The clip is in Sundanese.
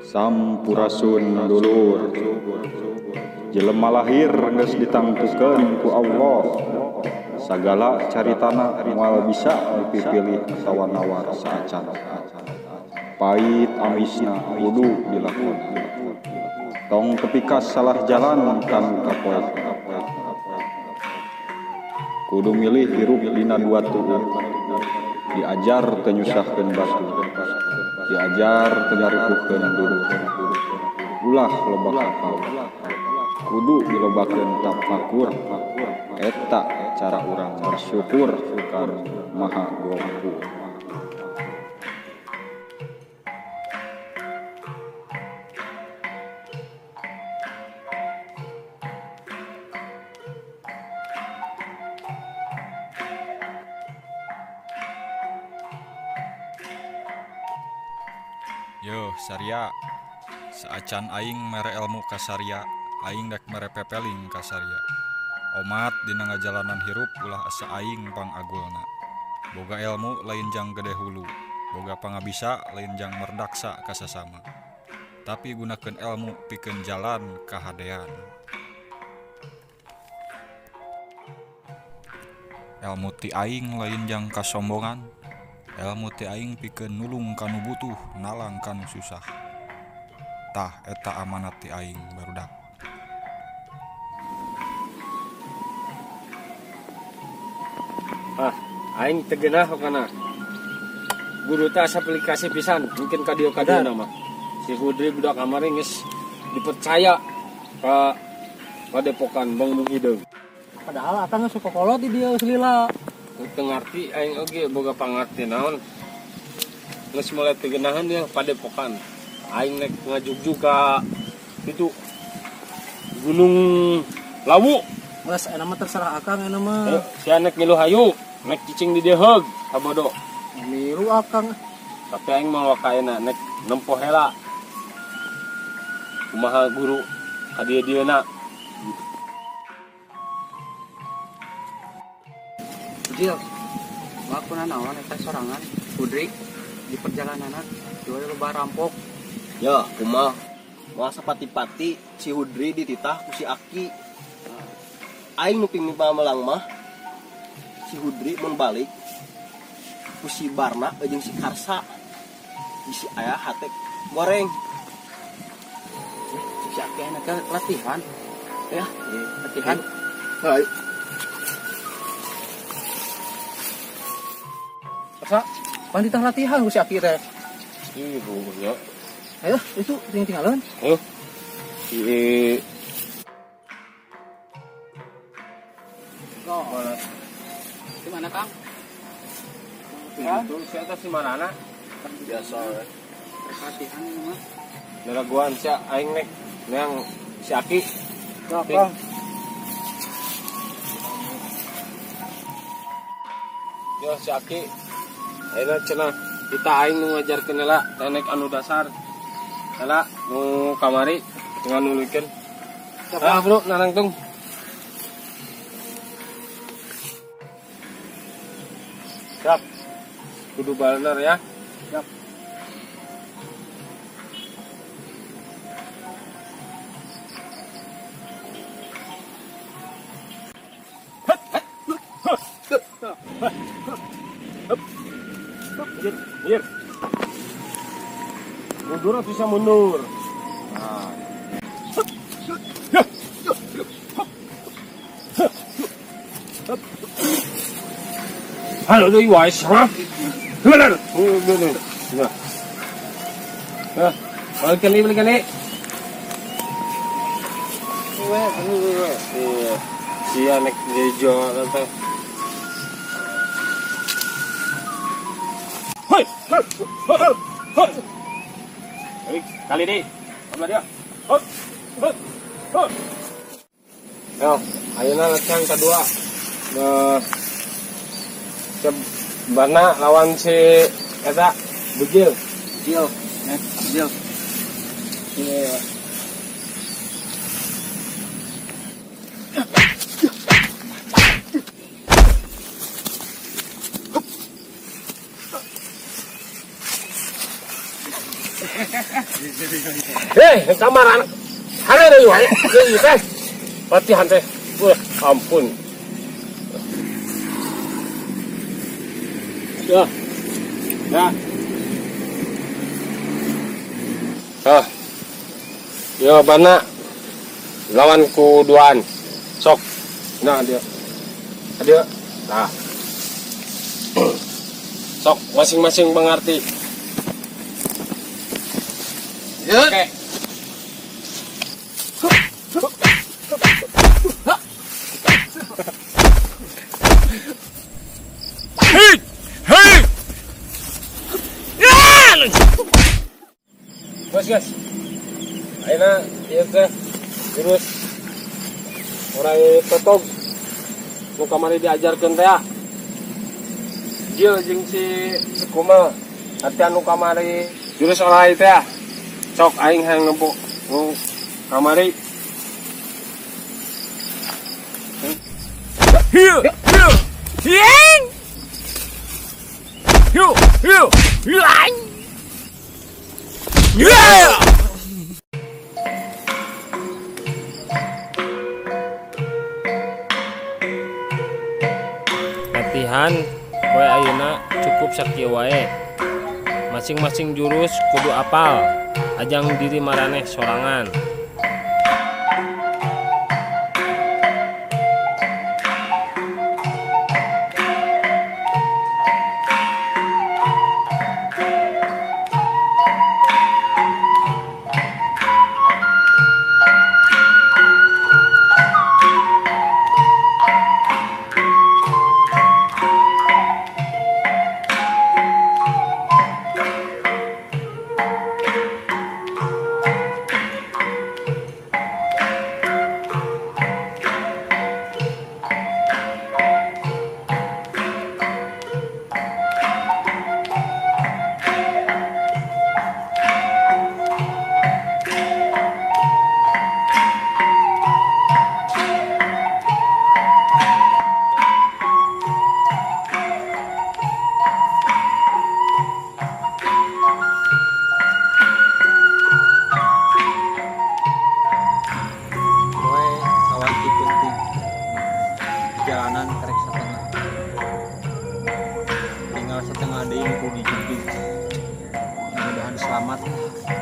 Sampurasun dulur. Jelema lahir geus ditangtukeun ku Allah. Sagala caritana moal bisa dipipilih atawa nawar saacan. Pait amisna kudu dilakon. Tong tepi ka salah jalan kanu kapoek. Kudu milih hirup dina dua tuup. Diajar teu nyusahkeun batur. Diajar teu ngaripuhkeun dulur. Ulah loba kapal. Kudu dilobakeun tapakur. Eta cara urang bersyukur ka Maha Gofur. Yo Saria, saacan aing mere elmu ka Saria, aing dek mere pepeling ka Saria. Omat dina ngajalanan hirup ulah asa aing pangagulna. Boga elmu lain jang gede hulu, boga pangabisa lain jang merdaksa ka sasama. Tapi gunakeun elmu pikeun jalan kahadean. Elmu ti aing lain jang kasombongan. Elmu ti aing pikeun nulung kanu butuh, nalang kanu susah. Tah eta amanat ti aing barudak. Ah, aing teu geunah kana. Guru teh asa aplikasi pisan, mungkin ka dieu nama. Si Hudri budak kamari geus dipercaya ka padepokan Bang Mung Hideung. Padahal akang geus kokolot di dieu lila. Teu ngarti aing oge boga pangarti naon. Geus mulai teu geunaheun dia padepokan. Aing nek ngajugjug ka itu Gunung Lawu. Geus eta mah terserah akang eta mah. Sia nek ngilu hayu, nek cicing di dieu heug kabodo. Milu akang. Tapi aing moal kaena nek nempo heula. Kumaha guru ka dieu-dieuna. Jil, wakuna naon eta sorangan Hudri di perjalananna dua loba rampok. Ya, kumaha? Moal sapati-pati si Hudri dititah ku si Aki. Aing nu pimipamelang mah si Hudri mun balik ku si Barna jeung si Karsa. Bisi aya hate goreng. Si Aki enak latihan. Ya, latihan. Hayu. Karsa, pan ditah latihan ku si Aki teh. Ih, ya. Ayo, itu tinggalan. Oh. Iya. Di mana, Kang? Itu si eta si marana. Biasa we. Latihan ini mah. Daraguan sia aing nek neang si Aki. Kang. Yo si Aki. Ayeuna cenah kita aing nu ngajarkeun heula teknik anu dasar. Heula nu kamari nganuluykeun. Ah, bro, narangtung. Siap. Kudu bener ya. Siap. Minggir. Mundur atau bisa mundur. Nah. Halo tuh wise, ha? Bener. Bener. Nah. Nah, balik kali, balik kali. Iya. Sia nek jejo teh. Hoi. Hoi. Balik kali deh. Ambil dia. Hop. Hop. Hop. Yo, ayeuna latihan kedua. Nah, Barna lawan si eta Bujil. Bujil, Bujil. Iya. Hei, kamar anak. Hare deui wae. Deui teh. Latihan teh. Wah, ampun. Ya. Ya. Ah. Yo bana lawan ku duaan. Sok. Nah dia. Dia. Nah. Sok masing-masing mengerti. Oke. Hei! Hei! Bos guys. Ayeuna ieu teh jurus orai totog nu kamari diajarkeun teh ah. Jil jeung si Kumal latihan nu kamari jurus orai teh ah. Sok aing hayang nempo nu kamari. Hiu! Hiu! Hieng! Hiu! Hiu! Hiu! Yeah! Latihan poe ayeuna cukup sakieu wae. Masing-masing jurus kudu apal, ajang diri maraneh sorangan. Poe kawanti penting. Perjalanan karek setengah. Tinggal setengah deui nu kudu dijugig. Mudah-mudahan selamat lah.